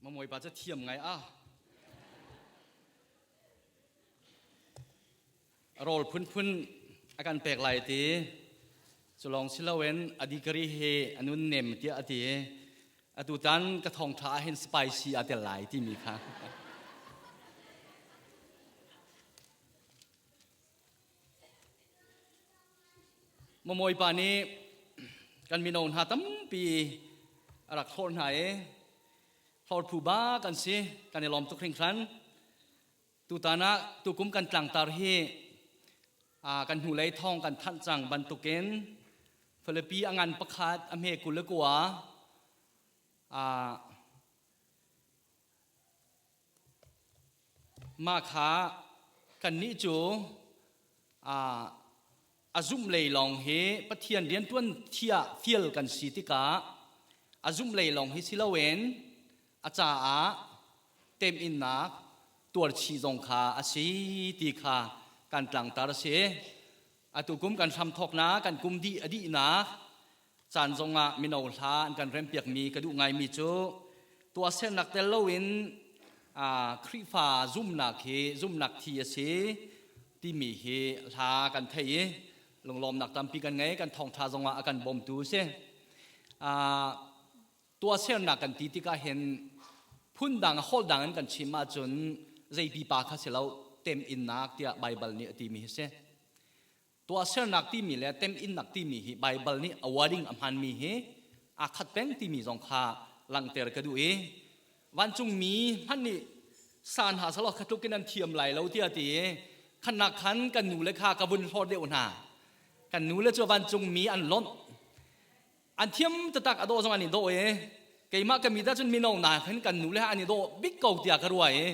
Mamawi pa cu thiam ngai a. Rawl phunphun a kan pek lai ti. Cu lawng si loin a degree hi a nun nem tiah a ti. Atu tan ka thawngṭha ah hin spicy aa tel lai timi kha. Mamawi pa nih kan mino hna tampi a rak hlawr hna i hlawr phu ba kan si kan i lawm tuk hringhran. Tutan ah tukum kan tlangtar hi kan hnulei thawng kan thanh cang bantukin Filipi a ngan pakhat a hme 29 mah kha kannih cu a zumh lei lawng hi Pathian rianṭuan thiah fial kan si tikah a zumh lei lawng hi si loin a caah teminnak tuarchih zong kha a si ti kha kan tlangtar a si. Atu kum kan hramthawknak kan kum dih a dihnak caan zongah mino hla an kan rempiakmi ka duh ngaimi cu tuahsernak tel loin Khrihfa zumnak hi zumnak thi a si timi hi hla kan thei i lunglawmnak tampi kan ngei kan thawngṭha zongah a kan bawmtu a si. Tuahsernak kan ti tikah hin phundang holh dang in kan chim ahcun zei pipa kha si lo teminnak tiah Baibal nih a timi hi si. Tuahsernak timi le teminnak timi hi Baibal nih a wording a hmanmi hi aa khat peng timi zong kha langhter ka duh i vancungmi hmanh nih san ha salo kha tluk in an thiam lai lo tiah ti i khannak khan kan nu le kha ka vun hlawt deuh hna. Kan nu le cu vancungmi an lonh an thiam taktak a dawh zong an i dawh i keimah ka mi dah cun mino na khin kan nu le an i dawh bik ko tiah ka ruah i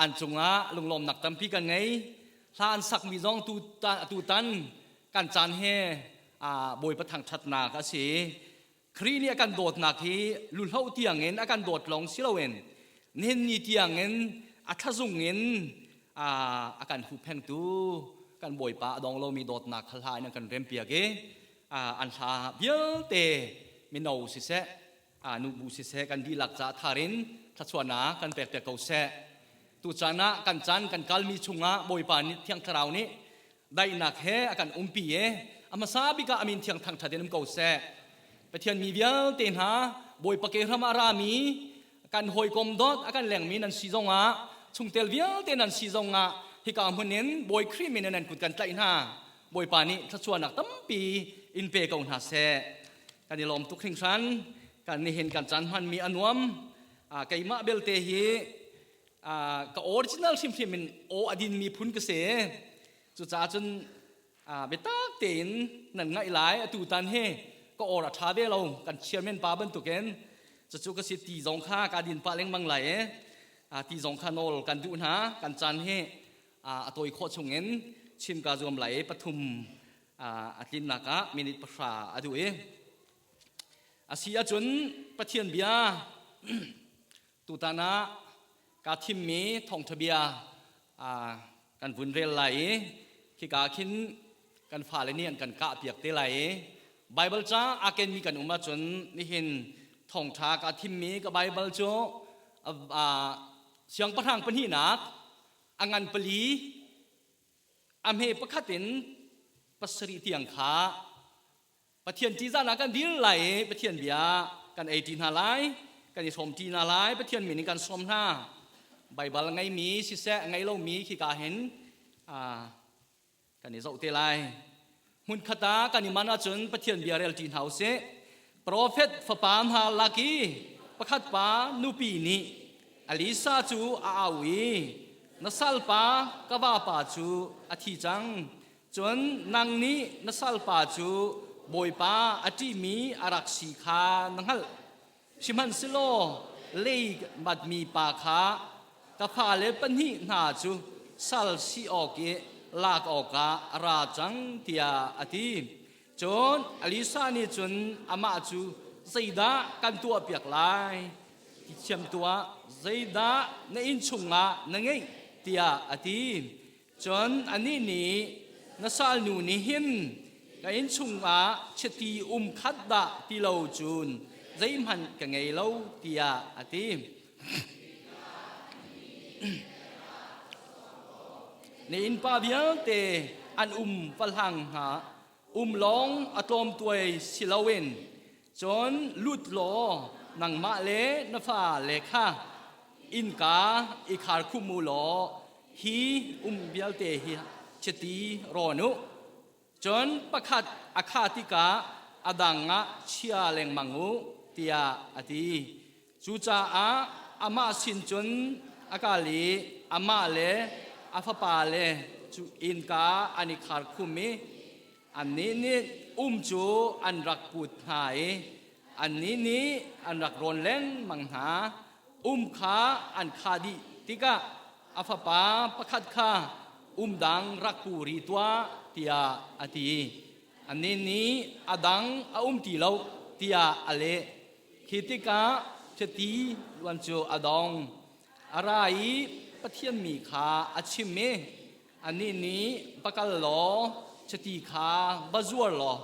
an cungah lunglawmnak tampi kan ngei. Hla an sakmi zong tutan kan caan he Bawipa thangṭhatnak a si. Khrih nih a kan dawtnak hi luhlo tiangin a kan dawt lawng si loin nihin ni tiangin a thlazung in a kan huhphengtu kan Bawipa a dong lomi dawtnak kha hla in an kan rempiak i an hla vialte mino siseh nubu siseh kan dihlak caah thar in thluachuahnak kan pek piak ko seh. Tucaan ah kan caan kan kalmi chungah Bawipa nih Thiang Thlarau nih daihnak he a kan umpi i a hmasa bik ah a min thiang thangṭhat in um ko seh. Pathian mi vialte hna Bawipa ke hram ah rami kan hawikom dawt a kan lengmi nan si zongah chungtel vialte nan si zongah hika hmun in Bawi Khrih min in nan kut kan tlaih hna. Bawipa nih thluachuahnak tampi in pe ko hna seh. Kan i lawm tuk hringhran. Kan nihin kan caan hmanmi a nuam. Keimah belte hi ka original hrimhrim in aw a dinmi phun ka si. Cucaah cun biatak tein nan ngaih lai atu tan hi ka or a ṭha ve lo kan chairman pa bantukin cucu ka si ti zong kha ka din pah lengmang lai i ti zong kha nawl kan duh hna. Kan caan hi a tawi khawh chungin chim ka zuam lai i pathum a tlinnak ah minute 10 a duh i a si ahcun Pathian bia tutan ah kaa thimmi thawngṭha bia kan vun rel lai i khika khin kan fale nih an kan kah piak te lai i Baibal ca aa kenmi kan um ahcun nihin thawngṭha kaa thimmi ka Baibal cu siangpahrang pahnihnak a ngan pali a hme pakhat in pasarih tiang kha Pathian ṭihzahnak kan dir lai i Pathian bia kan ei ṭi hna lai, kan i hrawm ṭi hna lai. Pathian min in kan sawm hna. Baibal ngeimi siseh ngei lomi khika hin kan i zoh te lai. Hmunkhat ah kan i man ahcun Pathian bia rel ṭi hna usih. Profet fapa hna lak i pakhat pa nupi nih Elisa cu a au i, Na salpa ka vapa cu a thi cang. Cun nang nih na salpa cu Bawipa a ṭihmi a rak si kha na hngalh. Sihmanhsehlaw lei batmi pa kha ka fale pahnih hna cu sal si awk i lak awkah a ra cang, tiah a ti. Cun Elisa nih cun amah cu, Zeidah kan tuahpiak lai? Ti thiam tuah, zeidah na inn chungah na ngeih? tiah a ti. Cun anih nih, Na salnu nih hin ka inn chungah chiti um khat dah ti lo cun zeihmanh ka ngei lo, tiah a ti. Na innpa vialte an um fahlang hna um lawng a tlawmtuai si loin cun lut law nangmah le na fale kha innka i khar khum u law hi um vialte hi chiti rawn u. Cun pakhat a khah tikah a dang ah chia lengmang u tiah a ti. Cucaah amah sin cun a kal i amah le a fapale cu innka an i kharkhum i annih nih um cu an rak put hna i annih nih an rak rawn lengmang hna. Um kha an khah dih tikah a fapa pakhat kha umdang rak pu rih tuah tiah a ti. Anih nih a dang a um ti lo tiah a leh. Khi tikah chiti luan cu a dong. A ra i Pathian mi kha a chim i anih nih va kal law chiti kha va zuar law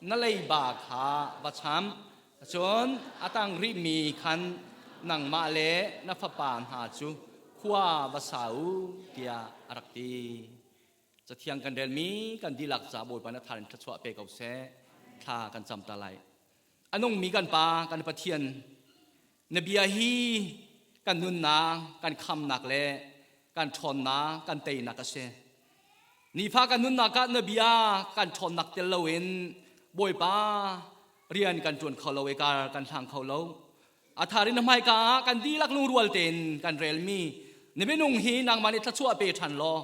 na leiba kha va cham. Cun a tang rihmi khan nangmah le na fapa hna cu khua va sa u tiah a rak ti. Cathiang kan relmi kan dihlak ca Bawipa na thar in thluachuah pe ko seh. Thla kan cam ta lai. A nungmi kan Pa, kan Pathian, na bia hi kan nunnak, kan khamnak le kan ṭhawnnak, kan teinak a si. Nifa kan nunnak ah na bia kan ṭhawnnak tel loin Bawipa rian kan ṭuan kho lo i kar kan hlang kho lo. A thar in na hmaika ah kan dihlak lungrual tein kan relmi na minung hi nangmah nih thluachuah pe ṭhan law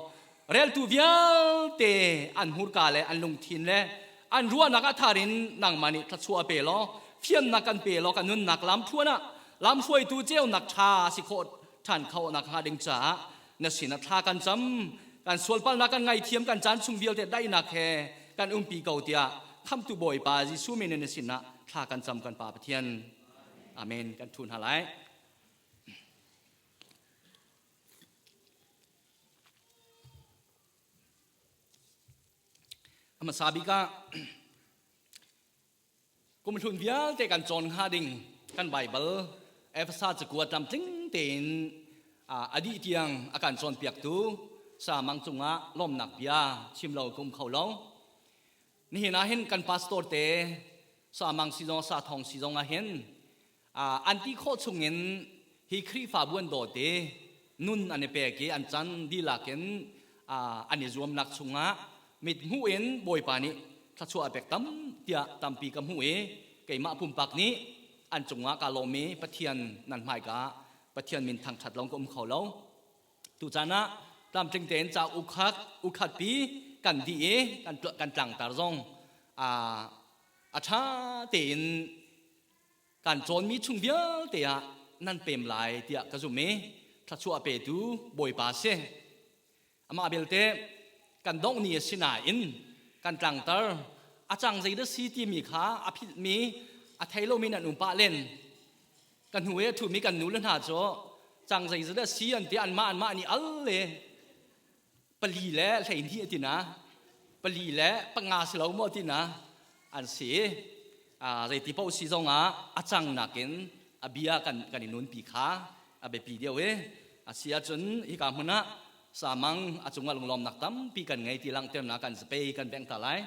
reltu vialte an hmurka le an lungthin le an ruahnak a thar in nangmah nih thluachuah pe law fiannak kan pe law kan nunnak lam thluan ah lamhruaitu ceunak ṭha si khawh ṭhan kho nak hnga ding caah na sinah thla kan cam kan sualpalnak kan ngaithiam kan caan chung vialte daihnak he kan umpi ko tiah khamtu Bawipa Jesuh min in na sinah thla kan cam kan Pa Pathian. Amen. Kan thu hna lai. Hmasa bik ah Kum hlun vialte kan cawn hnga ding kan Baibal Efesa cakuat tlamtling tein a dih tiang a kan cawnpiaktu Samang cungah lawmnak bia chim lo ka um kho lo. Nihin ah hin kan pastor te Samang si zong Sa Thong si zong ah hin an ti khawh chungin hi Khrihfabu an dawt i nun an i pek i an can dihlak in an i zuamnak chungah mithmuh in Bawipa nih thluachuah a pek tam tiah tampi ka hmuh i keimah pumpak nih an cungah kaa lawm i Pathian nan hmaika Pathian min thangṭhat lawng ka um kho lo. Tuchan ah tlamtling tein ca ukhat ukhatpi kan dih i kan kan tlangtar zong a ṭha tein kan cawnmi chung vialte ah nan pem lai tiah ka zumh i thluachuah petu Bawipa si. Amah belte kan dongh ni a si nain kan tlangter a cang zei dah si timi kha a philhmi a thei lomi nan um pah len. Ka hnu i a ṭhumi kan nu le hna cu cang zei dah si an ti anmah anmah nih al le pali le 12 a ti na pali le panga si lo maw ti na an si zeiti paoh si zongah a cang nakin a bia kan kan i nunpi kha a biapi deuh i a si ahcun hika hmun ah samang a cungah lunglawmnak tampi kan ngei ti langhternak kan zapei kan bengh ta lai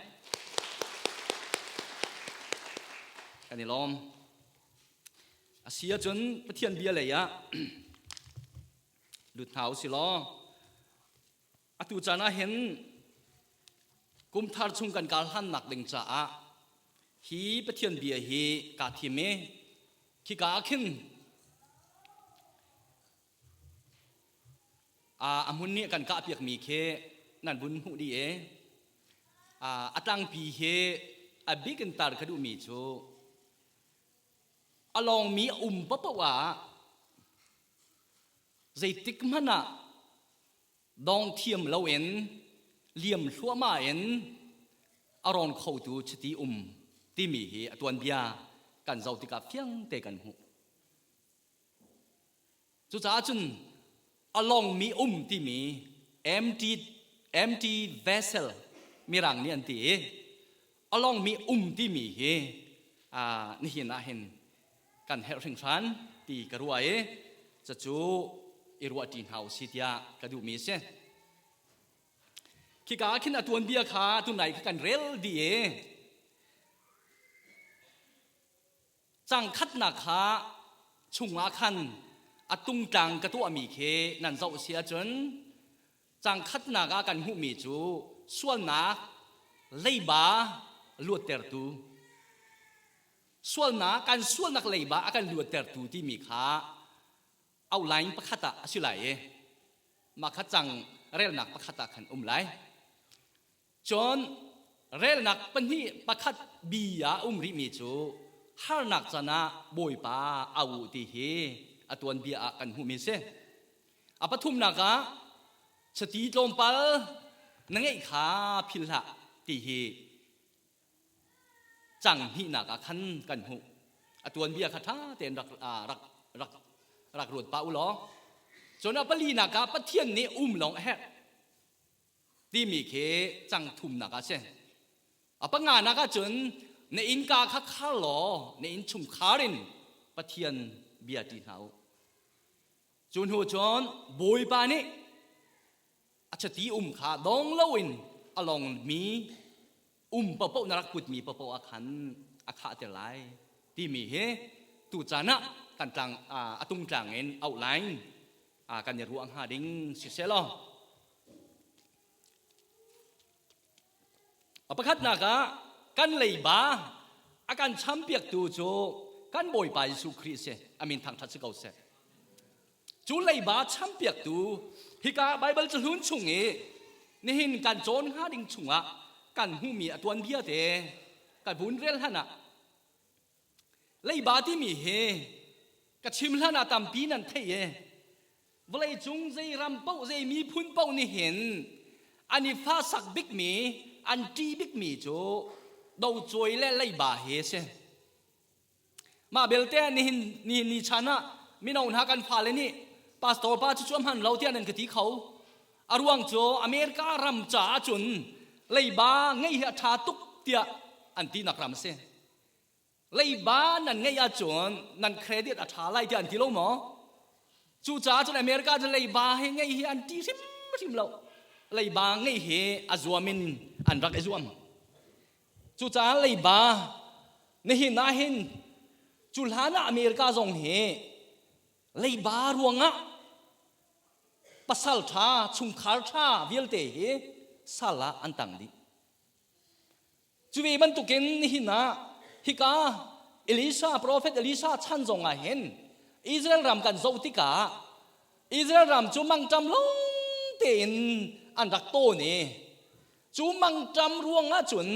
kan i lawm a si ahcun Pathian bia lei ah lut hna u si law atu caan ah hin kum thar chung kan kal hannak ding caah hi Pathian bia hi kaa thim i khika ah khin a hmun nih kan kahpiakmi khi nan vun hmuh dih i a tlangpi hi a bik in tar ka duhmi cu a lawngmi a um paoh ah zeitik hmanh ah dong thiam loin liam hluahmah in a rawn khotu chiti um timi hi a tuanbia kan zoh tikah fiang te kan hmuh. Cucaah cun a lawngmi um timi empty empty vessel mirang nih an ti i a lawngmi um timi hi nihin ah hin kan herh hringhran ti ka ruah i. Cucu i ruahṭi hna u si tiah ka duhmi a si. Khika ah khin a tuanbia kha tunai kha kan rel dih i cang khatnak kha chungah khan a tungtlang ka tuahmi khi nan zoh si ahcun cang khatnak ah kan hmuhmi cu sualnak leiba luattertu sualnak kan sualnak leiba a kan luattertu timi kha outline pakhat ah a si lai i mah kha cang relnak pakhat ah khan um lai. Cun relnak pahnih pakhat bi ah um rihmi cu harnak can ah Bawipa au u ti hi a tuanbia ah kan hmuhmi si. A pathumnak ah chiti tlawmpal na ngeih kha philh hlah ti hi cang hnihnak ah khan kan hmuh. A tuanbia kha ṭha tein rak rak rak rak ruat pah u law. Cun a palinak ah Pathian nih um lawng a herh timi khi cang thumnak ah a si. A panganak ah cun na innka kha khar law na innchungkhar in Pathian bia ṭi hna u. Cu hnu cun Bawipa nih a chiti um kha dong loin a longmi um paohpaoh na rak putmi paohpaoh ah khan a khahter lai timi hi tucaan ah kan tlang a tungtlang in outline kan i ruah hnga ding siseh law a pakhatnak ah kan leiba a kan champiaktu cu kan Bawipa Jesuh Khrih si amin thangṭhat si ko seh. Cu leiba champiaktu hika Baibal cahlun chung i nihin kan cawn hnga ding chungah kan hmuhmi a tuanbia te kan vun rel hlan ah leiba timi hi ka chim hlan ah tampi nan theih i vawleicung zei ram paoh zei miphun paoh nih hin an i fasak bikmi an ṭih bikmi cu docawi le leiba hi a si. Mah belte nihin ni ni chan ah mino hna kan fale nih pastor pa cu cu a hman lo tiah nan ka ti kho. A ruang cu America ram caah cun leiba ngeih hi a ṭha tuk tiah an tinak ram a si. Leiba nan ngeih ahcun nan credit a ṭha lai tiah an ti lo maw? Cucaah cun America cu leiba hi ngeih hi an ṭih hrimhrim lo. Leiba ngeih hi a zuam in an rak i zuam. Cucaah leiba nihin ah hin cu hlan ah America zong hi leiba ruangah pasal ṭha chungkhar ṭha vialte hi sal ah an tang dih. Cu ve bantukin nihin ah hika Elisha prophet Elisha chan zong ah hin Israel ram kan zoh tikah Israel ram cu mangṭam lawng tein an rak tawn i Cu mangṭam ruangah cun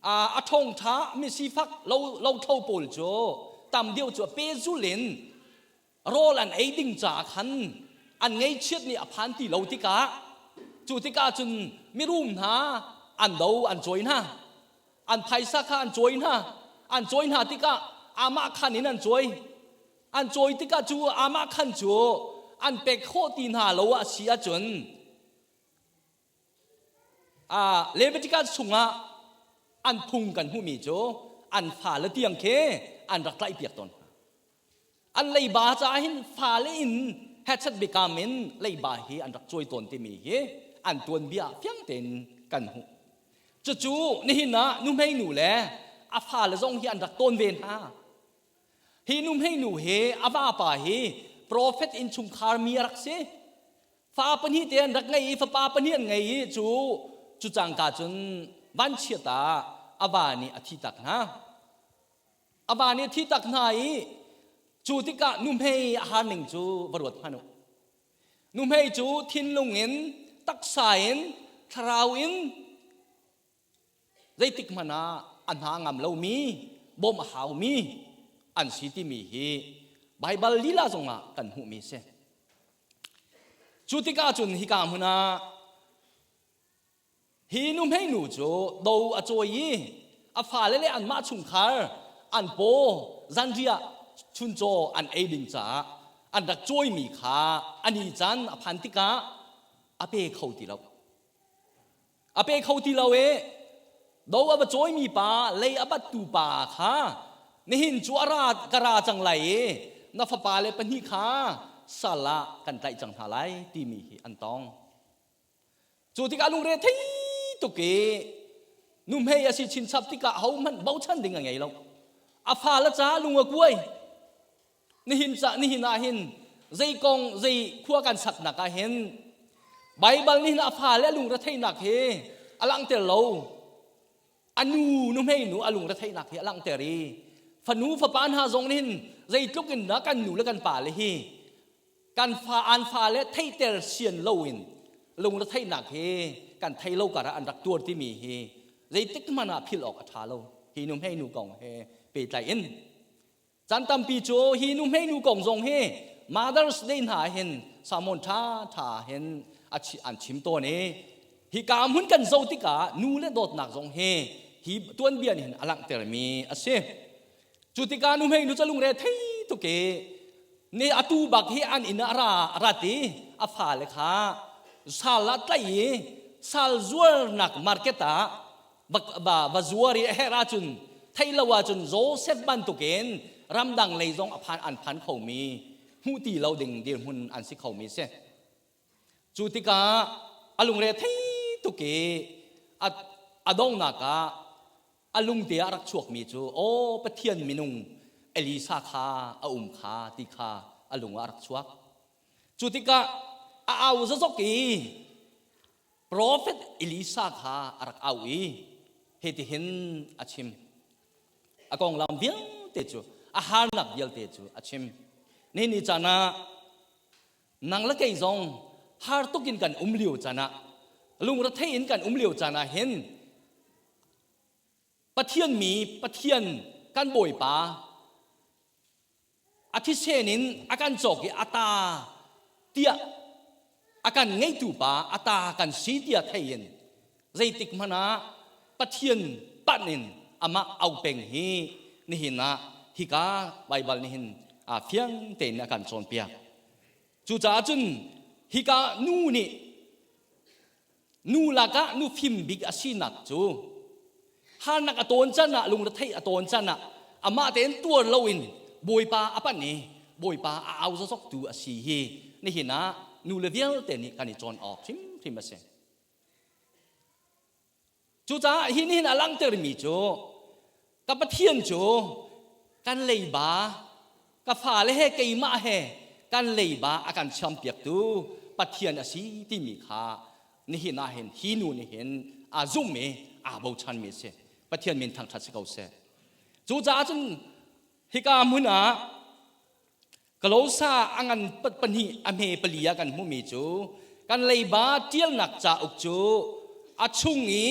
a ṭhawngṭha misifak lo lothlo pawl cu tam deuh cu pehzul in rawl an ei ding caah khan an ngaihchiat nih a phan ti lo tikah cu tikah cun mirum hna an do an cawi hna an phaisa kha an cawi hna an cawi hna tikah amah khan in an cawi an cawi tikah cu amah khan cu an pek khawh ti hna lo a si ahcun Leviticus chungah an phung kan hmuhmi cu an fale tiang khi an rak tlaihpiak tawn hna. An leiba caah hin fale in hechet biakam in leiba hi an rak cawi tawn timi hi an tuanbia fiang tein kan hmuh. Cucu nihin ah nuhmei nu le a fale zong hi an rak tawn ve hna. Hi nuhmei nu hi a vapa hi profet innchungkhar mi a rak si. Fa pahnih te an rak ngei i fapa pahnih an ngei i cu cu cangka cun vanchiat ah a va nih a thi tak hna. A va nih a thi tak hna i cu tikah nuhmei a har ning cu va ruat hmanh u. Nuhmei cu thinlung in, taksa in, thlarau in zeitik hmanh ah a hna ngam lomi bawmh a haumi an si timi hi Baibal lila zongah kan hmuhmi si. Cu tikah cun hika hmun ah hi nuhmei nu cu do a cawi i a fale le anmah chungkhar an paw zanriah chuncaw an ei ding caah an rak cawimi kha ani caan a phan tikah a pe kho ti lo. A pe kho ti lo i do a va cawimi pa lei a battu pa kha nihin cu a ra ka ra cang lai i na fapa le pahnih kha sal ah kan tlaih cang hna lai timi hi an tong. Cu tikah lungre thei tuk i nuhmei a si chinchap tikah hohmanh bochan ding a ngei lo. A fale caah lung a kuai. Nihin ca nihin ah hin zei kong zei khua kan saknak ah hin Baibal nih hin a fale a lungre theihnak hi a langhter lo. A nu nuhmei nu a lungre theihnak hi a langhter i fanu fapa hna zong nih hin zeitluk in dah kan nu le kan pa le hi kan fa an fale theihter sian loin lungretheihnak hi kan thei lo karah an rak tuar timi hi zeitik hmanh ah philh awk a ṭha lo. Hi nu hmei nu kong he pehtlai in caan tampi cu hi nu hmei nu kong zong hi Mother's Day hna hin sermon ṭha ṭha hin an chim tawn i hika hmun kan zoh tikah nu le dawtnak zong hi hi tuanbia nih hin a langhtermi a si. Cu tikah nu hmei nu cu lungre thei tuk i ni atu bak hi an inn ah ra rat i a fale kha sal ah tlaih i sal zuarnak market ah va, va, va zuar i a herh ahcun theih lo ahcun Joseph bantukin ramdang lei zong a phan an phan khomi hmuh ti lo ding dirhmun an si khomi si. Cu tikah a lungre thei tuk i a, a donghnak ah a lungte ah rak chuakmi cu aw Pathian minung Elisa kha a um kha ti kha a lung ah rak chuak. Cu tikah a au zazok i profet Elisa kha a rak au i hitihin a chim. A konglam vialte cu a harnak vialte cu a chim. Nihin ni caan ah nang le kei zong har tuk in kan um lio caan ah lungrethei in kan um lio caan ah hin Pathian mi Pathian kan Bawipa a thisen in a kan cawk i a ta tiah a kan ngeitu pa a ta kan si tiah thei in zeitik hmanh ah Pathian panh in amah au peng hi nihin ah hika Baibal nih hin a fiang tein a kan cawnpiak. Cucaah cun hika nu nih Nu lakah nu fim bik a sinak cu harnak a tawn can ah lungretheih a tawn can ah amah tein tuar loin Bawipa a panh i Bawipa a au zazoktu a si hi nihin ah nule vialte nih kan i cawn awk hrimhrim a si. Cucaah hi nihin a langhtermi cu ka Pathian cu kan leiba ka fale he keimah he kan leiba a kan champiaktu Pathian a si timi kha nihin ah hin hi nu nih hin aa zumh i aa bochanmi a si. Pathian min thangṭhat si ko seh. Cucaah cun hika hmun ah Kolosa a ngan pahnih a hme pali ah kan hmuhmi cu kan leiba ṭialnak cauk cu a chung i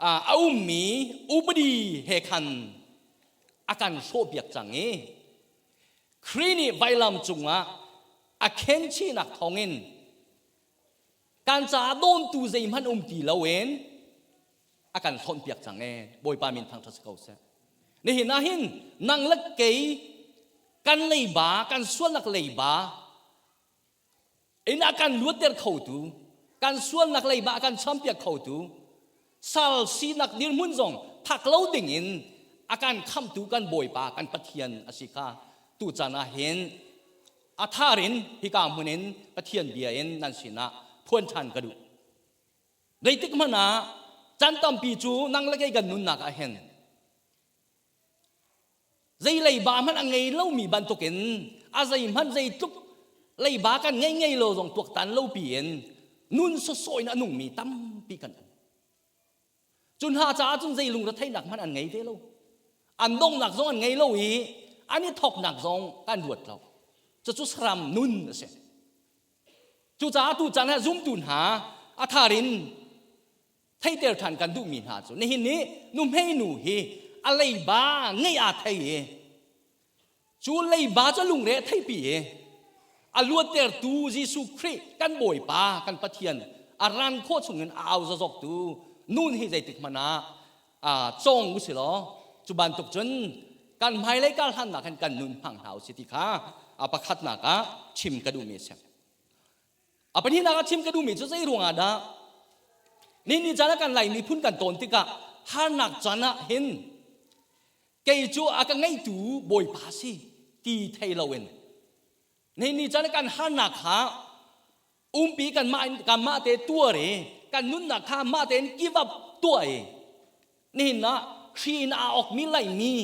a ummi upadi he khan a kan hrawhpiak cang i Khrih nih vailam cungah a khenchihnak thawngin kan caah dawntu zeihmanh um ti loin a kan hlawnhpiak cang ee. Bawipa min thangṭhat si ko seh. Nihin ah hin nang le kei kan leiba kan sualnak leiba in a kan luatter khotu kan sualnak leiba a kan champiak khotu sal sinak dirhmun zong phak lo ding in a kan khamtu kan Bawipa kan Pathian a si kha tu caan ah hin a thar in hika hmun in Pathian bia in nan sinah phuan ṭhan ka duh. Zeitik hmanh ah caan tampi cu nang le kei kan nunnak ah hin zei leiba hmanh a ngei lomi bantukin a zeihmanh zeitluk leiba kan ngei ngei lo zong tuaktan lo piin nun sawsawh in a nungmi tampi kan um. Cu hna caah cun zei lungretheihnak hmanh an ngei ve lo. An donghnak zong an ngei lo i an i thawknak zong kan ruat lo. Cucu saram nun a si. Cucaah tu caan ah zumtu hna a thar in theiter ṭhan kan duhmi hna cu nihin ni nuhmei nu hi a leiba ngeih aa thei i cu leiba cu lungre a theipi i a luattertu Jesuh Khrih kan Bawipa kan Pathian a ran khawh chungin a au zazoktu nun hi zeitik hmanh ah cawng u si law cu bantuk cun kan hmailei kar hlannak hin kan nun hmang hna u si ti kha a pakhatnak ah chim ka duhmi a si. A pahnihnak ah chim ka duhmi cu zei ruangah dah ni ni caan ah kan Lai miphun kan tawn tikah harnak caan ah hin. Kei cu a ka ngeitu Bawipa si ti thei loin nihin ni caan kan harnak kha umpi kanmah kanmah te tuar i kan nunnak kha mah tein give up tuah i nihin ah hri in aa awkmi laimi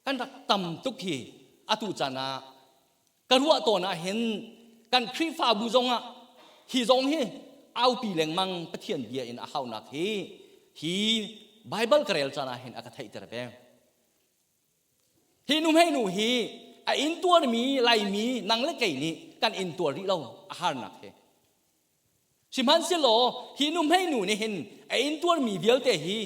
kan rak tam tuk hi atu caan ah ka ruah tawn ah hin kan Khrihfabu zongah hi zong hi aupi lengmang Pathian bia in a haunak hi hi Bible ka rel caan ah hin a ka theihter ve. Hi nu hei nu hi a intuarmi Laimi nang le kei nih kan intuar rih lo a harnak hi. Sihmanhsehlaw hi nu hmei nu nih hin a intuarmi vialte hi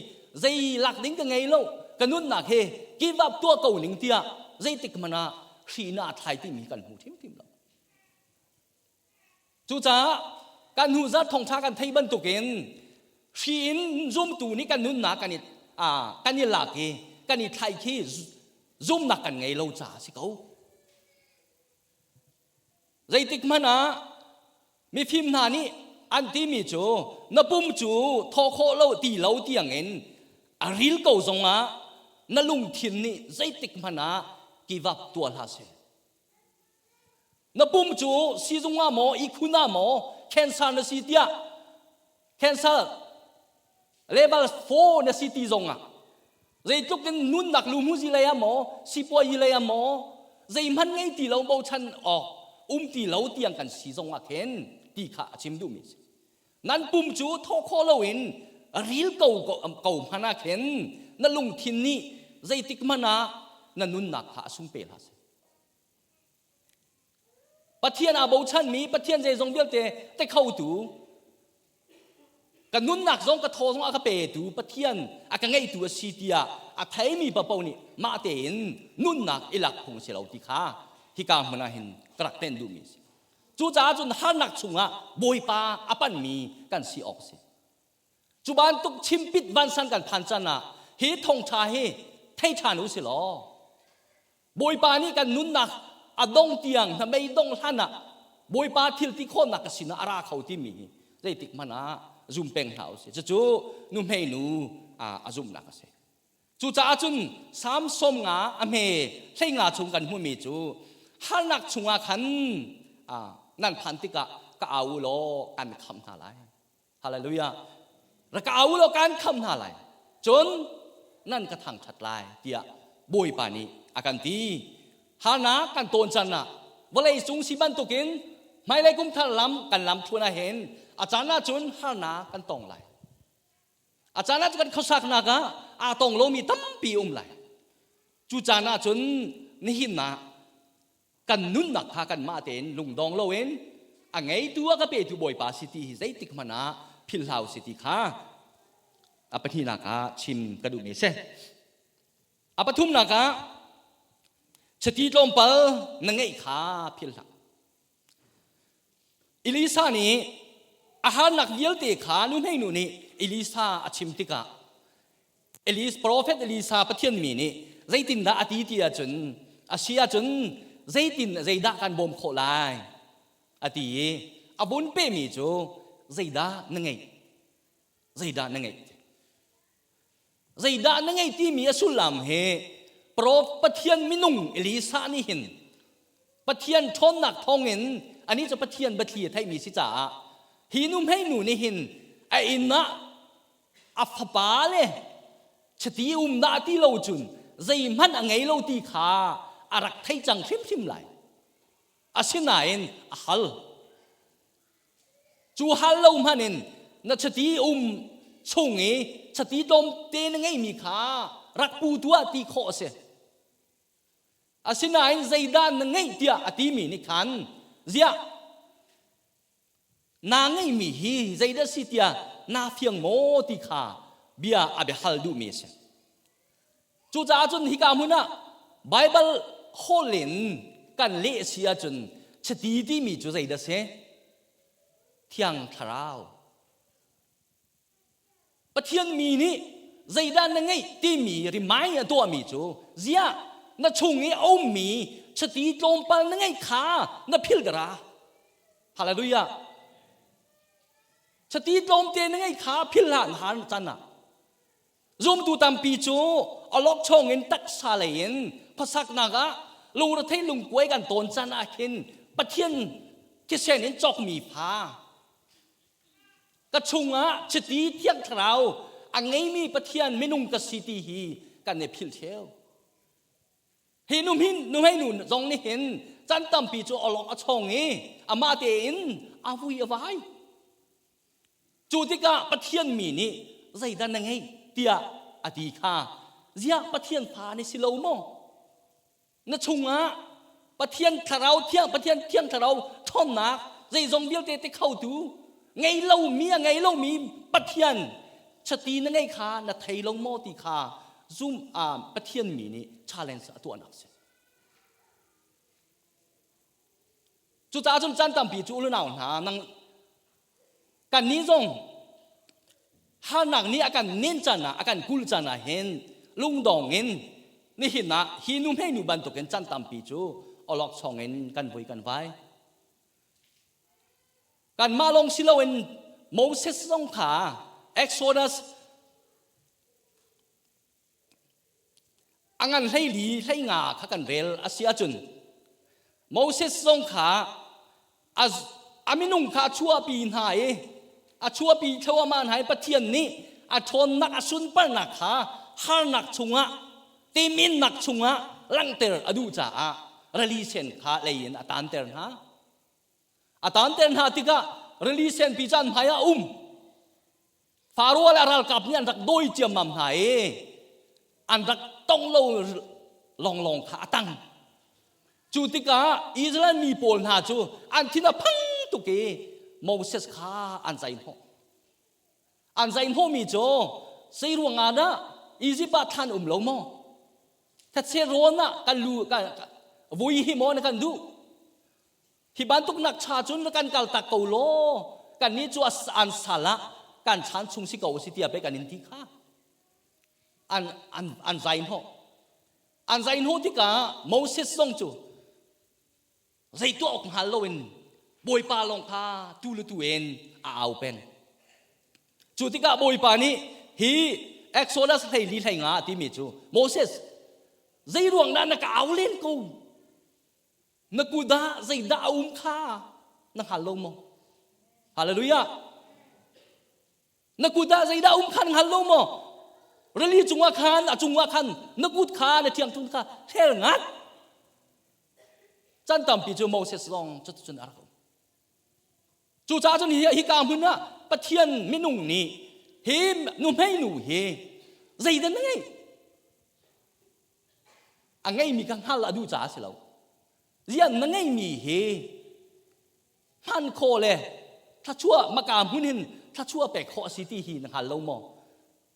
zei lak ding ka ngei lo ka nunnak hi give up tuah ko ning tiah zeitik hmanh ah hri na thlai timi kan hmu ṭhimṭhim lo. Cucaah kan hnu zat thawngṭha kan thei bantukin hri in zumtu nih kan nunnak kan i kan i lak i kan i thlai khi zumnak kan ngei lo caah a si ko. Zeitik hmanh ah mifim hna nih an timi cu na pum cu thawh khawh lo ti lo tiangin a ril ko zongah na lungthin nih zeitik hmanh ah give up tuah hlah seh. Na pum cu sizung ah maw ihkhun ah maw cancer na si tiah cancer level 4 na si ti zongah zeitluk in nunnak luhmuzi lei ah maw sipuayi lei ah maw zeihmanh ngei ti lo bochan awk um ti lo tiang kan si zongah khin ti kha a chim duhmi si nan pum cu thawh khawh loin ril ko ko hmanh ah khin na lungthin nih zeitik hmanh ah na nunnak kha a sung pe hlah seh Pathian aa bochanmi Pathian zeizong vialte te khotu ka nunnak zong ka thaw zong a ka petu Pathian a ka ngeitu a si tiah a theimi papo nih mah tein nunnak i lak phung si lo ti kha hika hmun ah hin ka rak ten duhmi a si. Cucaah cun harnak chungah Bawipa a panmi kan si awk a si. Cu bantuk chimpit vansan kan phan can ah hi thawngṭha hi thei ṭhan u si law Bawipa nih kan nunnak a dong tiang hnamei dong hlan ah Bawipa thil ti khawhnak ka sinah a ra kho timi hi zeitik hmanh ah zum peng hna u sih. Cucu nuhmei nu a zumhnak a si. Cucaah cun Salm 50 a hme 15 chung kan hmuhmi cu harnak chungah khan nan phan tikah ka au u law kan khamh hna lai. Hallelujah. Rak ka au law kan kham hna lai. Cun nan ka thangṭhat lai tiah Bawipa nih a kan ti. Harnak kan tawn can ah vawlei cung si bantukin hmailei kum thar lam kan lam thluan ah hin a caan ah cun harnak kan tong lai. A caan ah kan khuasaknak ah aa tong lomi tampi um lai. Cu caan ah cun nihin ah kan nunnak kha kanmah tein lungdong loin a ngeitu a ka petu Bawipa si ti hi zeitik hmanh ah philh hlah si ti kha a pahnihnak ah chim ka duhmi a si. A pathumnak ah chiti tlawmpal na ngeih kha philh hlah. Elisa nih a harnak vialte kha nuhmeinu nih Elisa a chim tikah Elis prophet Elisa Pathian mi nih zeitindah a ti ti ahcun a si ahcun zeitin zeidah kan bawm khawh lai a ti i a vun pemi cu zeidah na ngeih zeidah na ngeih zeidah na ngeih timi a sullam hi prof Pathian minung Elisa nih hin Pathian ṭhawnnak thawngin anih cu Pathian biathli a theihmi si caah hi nu hmeinu nih hin a inn ah a fapa le chiti um dah ti lo cun zeihmanh a ngei lo ti kha a rak thei cang hrimhrim lai. Asinain a hal. Cu hal lo hmanh in na chiti um chung i chiti tlawmte na ngeihmi kha rak pu tuah ti khawh a si. Asinain zeidah na ngeih tiah a timi nih khan ziah naa ngeihmi hi zeidah si tiah naa fiang maw ti kha bia a biahal duhmi a si. Cucaah cun hika hmun ah Baibal holh in kan leh si ahcun chiti timi cu zeidah si? Thiang Thlarau. Pathian mi nih zeidah na ngeih timi remind a tuahmi cu ziah na chung i a ummi chiti tlawmpal na ngeih kha na phil dara. Hallelujah. Chiti tlawmte na ngeih kha phil hlah na har can ah. Zumtu tampi cu awlokchong in taksa lei in khuasaknak ah lungrethei lungkuai kan tawn caan ah khin Pathian thisen in cawkmi fa ka chungah chiti thiang thlarau a ngeimi Pathian minung ka si ti hi kan i philh theu. Hi nu hin nuhmei nu zong nih hin chan tampi cu awlok a chong i amah tein a vui a vai. Cu tikah Pathian mi nih zeidah na ngeih tiah a ti kha ziah Pathian fa na si lo maw? Na chungah Pathian thlarau thiang Pathian thiang thlarau ṭhawnnak zeizong vialte ti khotu ngei lomi a ngei lomi Pathian chati na ngeih kha na thei lo maw ti kha zum Pathian mi nih challenge a tuahnak a si. Cucaah cun caan tampi cu unau hna nang kannih zong harnak nih a kan nen caan ah a kan kul caan ah hin lungdong in nihin ah hi nu hmeinu bantukin caan tampi cu awlokchong in kan vui kan vai. Kanmah lawng si loin Moses zong kha Exodus A ngan 14 hleinga kha kan rel a si ahcun Moses zong kha a minung kha a chuahpi hna i a chuahpi thluahmah hna i Pathian nih a ṭhawnnak a sunparnak kha harnak chungah teminnak chungah langhter a duh caah rili sen kha lei in a tanter hna. A tanter hna tikah rili senpi cu an hmai ah a um. Faro le a ralkap nih an rak dawi ciammam hna i an rak tong lo lawnglawng kha a tang. Cu tikah Israel mi pawl hna cu an thin a phang tuk i Moses kha an zaihnawh. An zaihnawhmi cu zei ruangah dah Izipt ah thlan um lo maw? Thetse rawn ah kan lu kan vui hi maw na kan duh? Hi bantuk nak cha cun kan kal tak ko law kannih cu an sal ah kan chan chung si ko si tiah pei kan in ti kha. An an an zai hnawh. An zai hnawh tikah Moses zong cu zei tuah awk hngal loin Bawipa lawng kha tu le tu in a au peng. Cu tikah Bawipa nih hi Exodus 14 hlei nga timi cu Moses zei ruang dah na ka au len ko? Na kut ah zeidah a um kha na hngal lo maw? Hallelujah. Na kut ah zeidah a um kha na hngal lo maw? Rili cungah khan a cungah khan na kut kha na thiangthunh kha hel ngat. Chan tampi cu Moses zong cuticun a rak um. Cucaah cun hi hika hmun ah Pathian minung nih hi nuhmei nu hi zeidah na ngeih? A ngeimi kha hngal a duh caah a si lo. Ziah na ngeimi hi hman khawh le thluachuah maka hmun hin thluachuah pek khawh a si ti hi na hngal lo maw?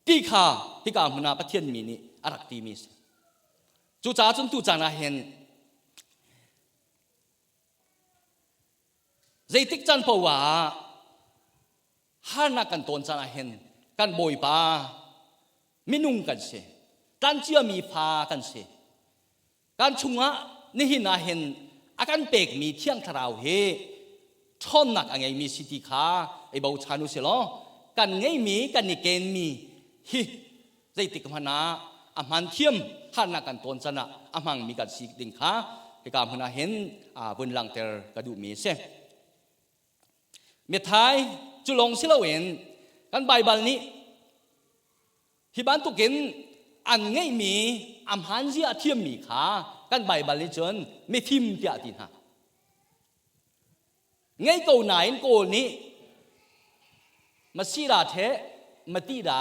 Ti kha hika hmun ah Pathian mi nih a rak timi a si. Cucaah cun tu caan ah hin zeitik caan paoh ah harnak kan tawn caan ah hin kan Bawipa minung kan si tlanciami fa kan si kan chungah nihin ah hin a kan pekmi thiang thlarau hi ṭhawnnak a ngeimi si ti kha i bochan u si law kan ngeimi kan i kenmi hi zeitik hmanh ah a hman thiam harnak kan tawn can ah a hmangmi kan si ding kha hika hmun ah hin vun langhter ka duhmi a si. Mithai cu lawng si loin kan Baibal nih hi bantukin an ngeihmi a hmaan zia a thiammi kha kan Baibal nih cun mifim tiah a ti hna. Ngei ko nain Kawl nih masira the matira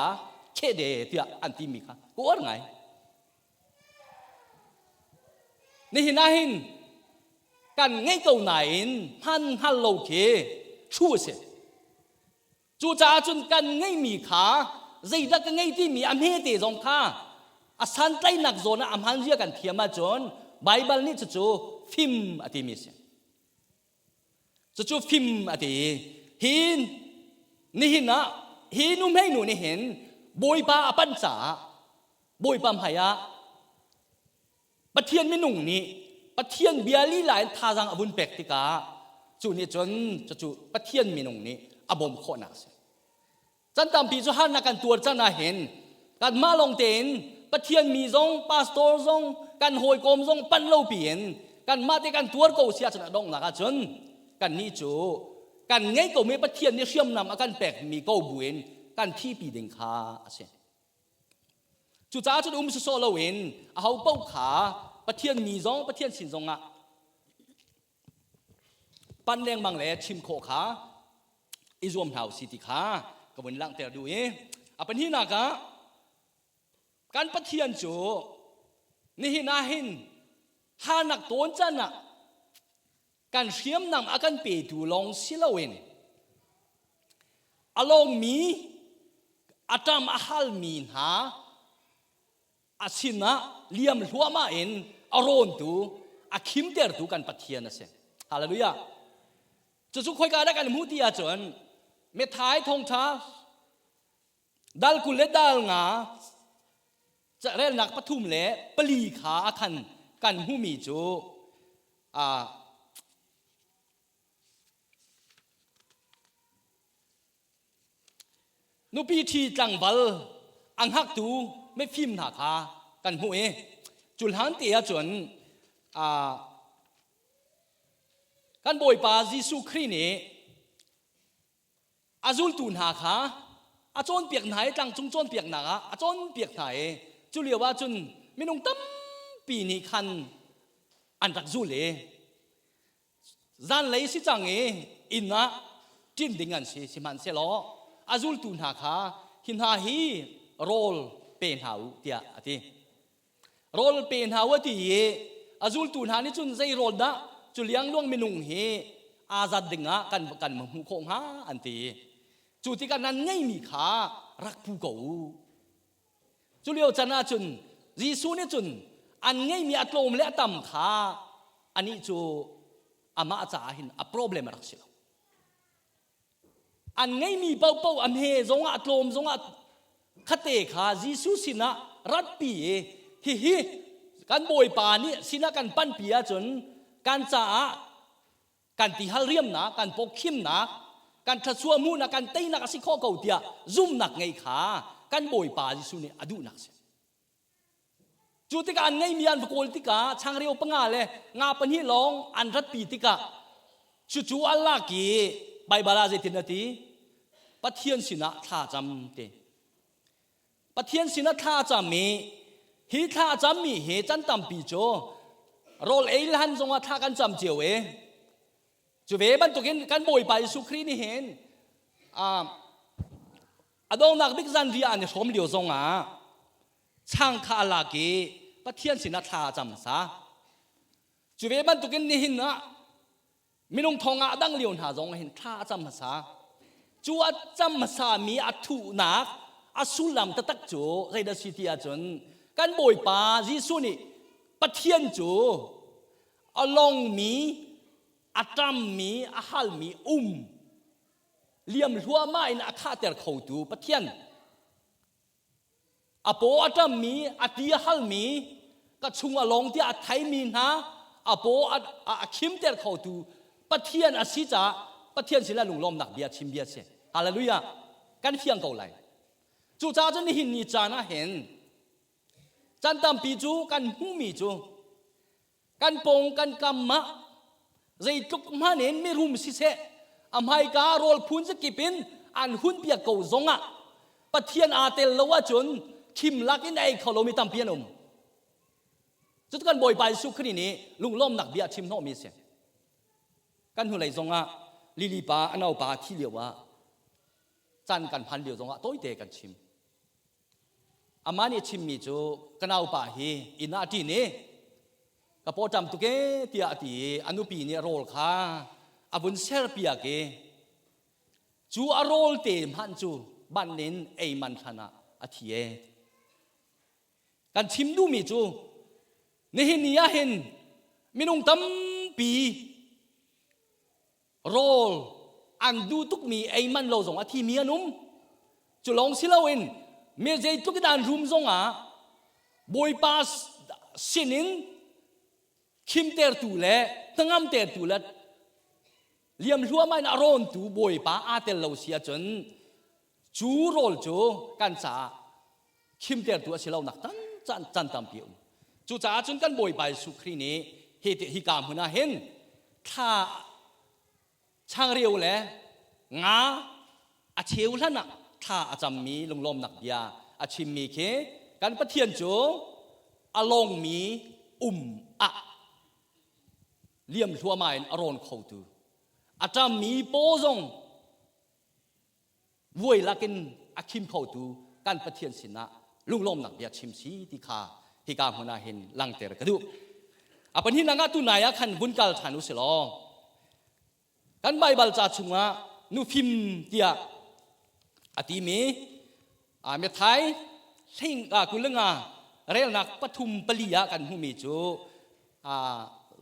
chede tiah an timi kha ka uar ngai. Nihin ah hin kan ngei ko nain hman hngal lo khi thu a si. Cucaah cun kan ngeihmi kha zeidah ka ngei timi a hmete zong kha a santlaihnak zawn ah a hman zia kan thiam ahcun Baibal nih cucu fim a timi a si. Cucu fim a ti. Hi nihin ah hi nuhmei nu nih hin Bawipa a panh caah Bawipa hmai ah Pathian minung nih Pathian bia lila in thazaang a vun pek tikah cu nih cun cucu Pathian minung nih a bawmh khawhnak a si. Can tampi cu harnak kan tuar can ah hin Kanmah lawng tein Pathian mi zong, pastor zong, kan hawikom zong panh lo piin kanmah te kan tuar ko si ahcun a donghnak ahcun kannih cu kan ngei komi Pathian nih hriamnam a kan pekmi ko buin kan thihpi ding kha a si. Cucaah cun um sawsawh loin aho paoh kha Pathian mi zong Pathian sin zongah pan lengmang le chim khawh kha i zuam hna usih ti kha ka vun langhter duh i a pahnihnak ah kan Pathian cu nihin ah hin harnak tawn can ah kan hriamnam a kan petu lawng si loin a lawngmi a ṭam a halmi hna a sinah liam hluahmah in a rawntu a khimtertu kan Pathian a si. Hallelujah. Cucu khoika dah kan hmuh ti ahcun Methai thawngṭha dal 20 le dal 5 relnak 3 le 4 kha a khan kan hmuhmi cu nupi ṭhi tlangval a hngaktu mifim hna kha kan hmuh i cu hlan te ahcun kan Bawipa Jesuh Khrih nih a zultu hna kha a cawnpiak hna i tlangcung cawnpiaknak ah a cawnpiak hna i cu lio ah cun minung tampi nih khan an rak zul i zanlei si cang i inn ah ṭin ding an si. Sihmanhsehlaw a zultu hna kha hi hna hi rawl pe hna u tiah a ti. Rawl pe hna u a ti i a zultu hna nih cun zei rawl dah cu liangluang minung hi aa zat ding ah kan kan hmuh khawh hnga an ti. Cu tikah nan ngeimi kha rak pu ko u. Cu lio can ah cun Jesuh nih cun an ngeimi a tlawm le a tam kha anih cu amah caah hin a problem a rak si lo. An ngeimi paohpaoh a hme zongah a tlawm zongah khate kha Jesuh sinah ratpi i hihi kan Bawipa nih sinah kan panpi ahcun kan caah kan tihal riamnak, kan pawkhimnak, kan thluachuah hmuhnak, kan teinak a si khawh ko tiah zumhnak ngei kha kan Bawipa Jesuh nih a duhnak a si. Cu tikah an ngeimi an va kawl tikah changreu panga le nga pahnih lawng an ratpi tikah cucu an lak i Baibal ah zeitin a ti? Pathian sinah thla cam ti. Pathian sinah thla cam i hi thla cammi hi can tampi cu rawl ei lan zongah thla kan cam cio i cu ve bantukin kan Bawipa Jesuh Khrih nih hin a donghnak bik zanriah an i hrawm lio zongah chang kha a lak i Pathian sinah thla a cam hmasa. Cu ve bantukin nihin ah minung thong ah dang lio hna zong hin thla a cam hmasa. Cu a cam hmasami a thuhnak a sullam taktak cu zeidah si ti ahcun kan Bawipa Jesuh nih Pathian cu a longmi a ṭammi a halmi um liam hluahmah in a khahter khotu Pathian a paw a ṭammi a ti a halmi ka chung a lawng tiah a theimi hna a paw a khimter khotu Pathian a si caah Pathian sinah lunglawmnak bia chim bia si. Hallelujah. Kan fiang ko lai. Cucaah cun nihin ni caan ah hin caan tampi cu kan hmuhmi cu kan pawng kan kam ah zeitluk hmanh in mirum siseh a hmaika rawl phun zakip in an hun piak ko zongah Pathian aa tel lo ahcun khim lak in a ei kho lomi tampi an um. Cucu kan Bawipa Jesuh Khrih nih lunglawmnak bia a chim hnawhmi a si. Kan hnulei zongah Lily pa a naupa thi lio ah caan kan hman lio zongah tawite kan chim. Amah nih a chimmi cu ka naupa hi inn ah a ṭin i ka pawṭam tuk ee tiah a ti i a nupi nih rawl kha a vun serpiak i cu a rawl te hmanh cu ban in ei man hlan ah a thi ee. Kan chim duhmi cu nihin ni ah hin minung tampi rawl an duh tukmi ei man lo zong a thimi an um. Cu lawng si loin mi zeitluk in an rum zongah Bawipa sinin khimtertu le hnangamtertu le liam hluahmah in a rawntu Bawipa aa tel lo si ahcun cu rawl cu kan caah. Khimtertu a si lonak tan caan caan tampi a um. Cucaah cun kan Bawipa Jesuh Khrih nih hi hi ka hmun ah hin thla changreu le nga a cheu hlan ah thla a cammi lunglawmnak bia a chimmi khi kan Pathian cu a lawngmi um ah liam hluahmah in a rawn khotu a ṭammi paw zong vuai lakin a khim khotu kan Pathian sinah lunglawmnak bia chim si ti kha hika hmun ah hin langter ka duh. A pahnihnak ah tunai ah khan vun kal ṭhan u si law kan Baibal ca chungah nufim tiah a timi Matthai hling 25 relnak 3 4 ah kan hmuhmi cu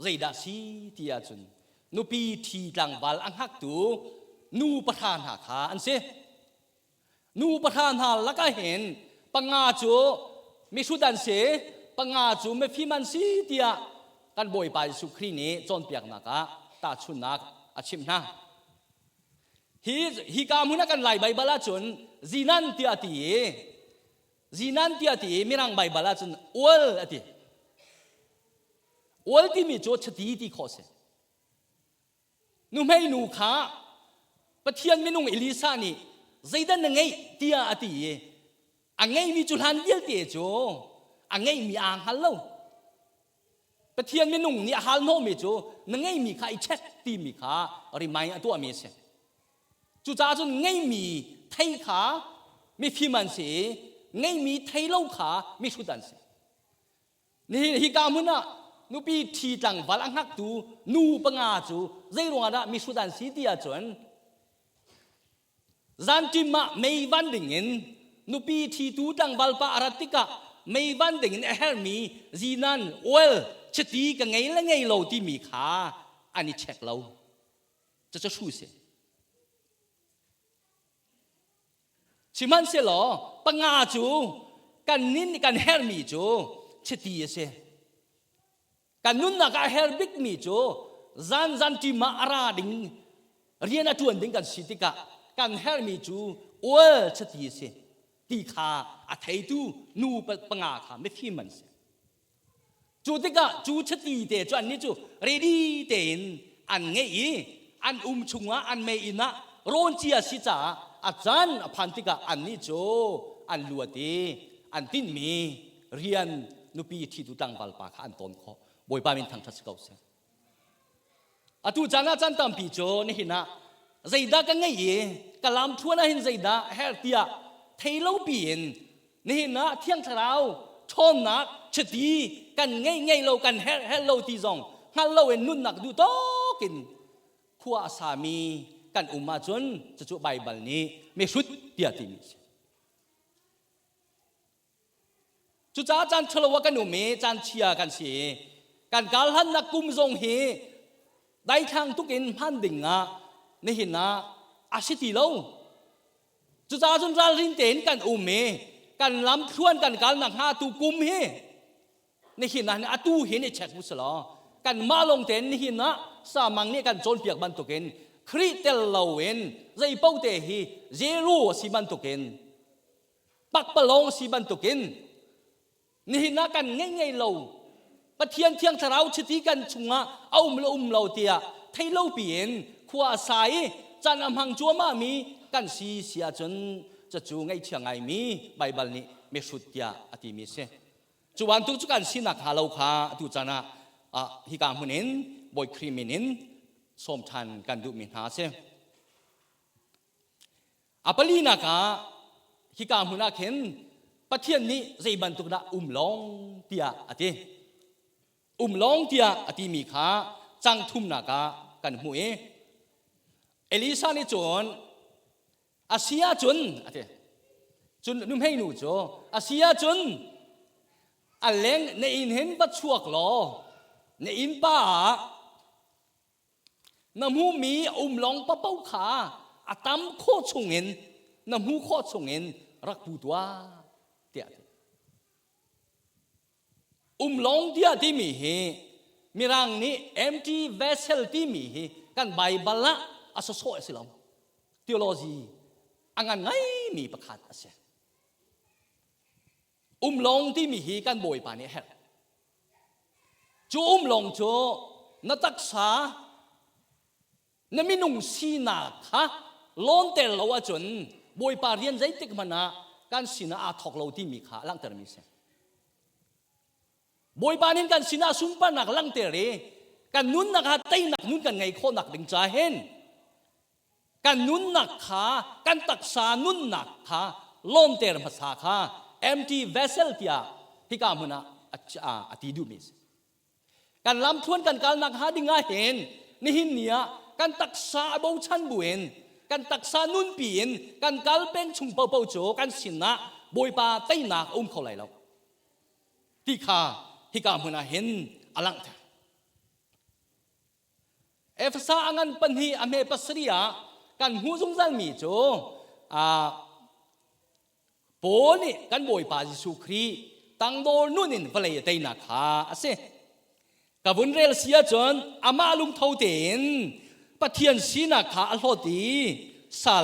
zeidah si ti ahcun nupi ṭhi tlangval a hngaktu nu pahra hna kha an si. Nu pahra hna lakah hin panga cu mihrut an si, panga cu mifim an si tiah kan Bawipa Jesuh Khrih nih cawnpiaknak ah tahchunhnak a chimh hna. Hi hika hmun ah kan Lai Baibal ahcun zinan tiah a ti i zinan tiah a ti i Mirang Baibal ahcun ual a ti. Ual timi cu chiti ti khawh si. Nuhmei nu kha Pathian minung Elisa nih zeidah na ngeih tiah a ti i a ngeihmi cu hlan vialte cu a ngeihmi aa hngal lo. Pathian minung nih a hal hnawhmi cu na ngeihmi kha i check timi kha remind a tuahmi a si. Cucaah cun ngeihmi thei kha mifim an si i ngeihmi thei lo kha mihrut an si. Nihin hika hmun ah nupi ṭhi tlangval a hngaktu nu panga cu zei ruangah dah mihrut an si ti ahcun zanṭim ah mei van dingin nupi ṭhitu tlangval pa a rat tikah mei van dingin a herhmi zinan oil chiti ka ngei le ngei lo timi kha an i check lo. Cucu hru si. Sihmanhsehlaw panga cu kan nin kan herhmi cu chiti a si. Kan nunnak ah a her bikmi cu zan zan ṭim ah a ra ding rian a ṭuan ding kan si tikah kan herhmi cu oil chiti a si ti kha a theitu nu panga kha mifim an si. Cu tikah cu chiti te cu annih cu ready tein an ngeih i an um chungah an mei-inn ah rawn cia si caah a caan a phan tikah annih cu an luat i an tinhmi rian nupi ṭhitu tlangval pa kha an tawn khawh. Bawipa min thangṭhat si ko seh. Atu caan ah caan tampi cu nihin ah zeidah ka ngeih i ka lamthluan ah hin zeidah her tiah thei lo piin nihin ah Thiang Thlarau ṭhawnnak chiti kan ngei ngei lo kan herh herh lo ti zong hngal lo in nunnak duh tawk in khua a sami kan um ahcun cucu Baibal nih mihrut tiah timi a si. Cucaah caan ṭhalo ah kan um i caan chia kan si i kan karhlannak kum zong hi daithlang tuk in hman ding ah nihin ah a si ti lo. Cucaah cun ralrin tein kan um i kan lamthluan kan kalnak hnga tu kum hi nihin ah atu hin i check usalaw kanmah lawng tein nihin ah samang nih kan cawnpiak bantukin Khrih tel loin zei paoh te hi zero a si bantukin pakpalawng si bantukin nihin ah kan ngei ngei lo Pathian Thiang Thlarau chiti kan chungah a um le um lo tiah thei lo piin khua a sa i caan a hmang cuahmah mi kan si si ahcun cucu ngaihchia ngaimi Baibal nih mihrut tiah a timi a si. Cu bantuk cu kan sinak hnga lo kha atu caan ah hika hmun in Bawi Khrih min in sawm ṭhan kan duhmi hna a si. A palinak ah hika hmun ah khin Pathian nih zei bantuk dah um lawng tiah a ti. Um lawng tiah a timi kha cang thumnak ah kan hmuh i Elisa nih cun a si ahcun a ti. Cun nuhmei nu cu a si ahcun a leng na inn hin va chuak law na innpa ah Na hmuhmi a um lawng papoh kha a tam khawh chungin na hmuh khawh chungin rak pu tuah tiah a ti. Um lawng tiah timi hi Mirang nih empty vessel timi hi kan Baibal ah a sawsawh a si lo. Theology a ngan ngaimi pakhat a si. Umlong timi hi kan Bawipa nih a herh. Cu umlong cu na taksa na minung sinak kha lawnter lo ahcun Bawipa rian zeitik hmanh ah kan sinah aa thawk lo timi kha a langhtermi a si. Bawipa nih kan sinah sunparnak langhter i kan nunnak ah teinak nun kan ngei khawhnak ding ca hin kan nunnak kha, kan taksa nunnak kha lawmter hmasa kha empty vessel tiah hika hmun ah a ti duhmi a si. Kan lamthluan kan kalnak hnga ding ah hin nihin ni ah kan taksa a bochan buin, kan taksa nunpi in kan kal peng chung paohpaoh cu kan sinah Bawipa teinak a um kho lai lo ti kha hika hmun ah hin a langhter. Efesa a ngan pahnih a hme pasarih ah kan hmuh zungzalmi cu Paul nih kan Bawipa Jesuh Khrih tangdor nun in vawlei a teinak kha a si. Ka vun rel si ahcun amah lungtho tein Pathian sinak kha a hlawt i sal.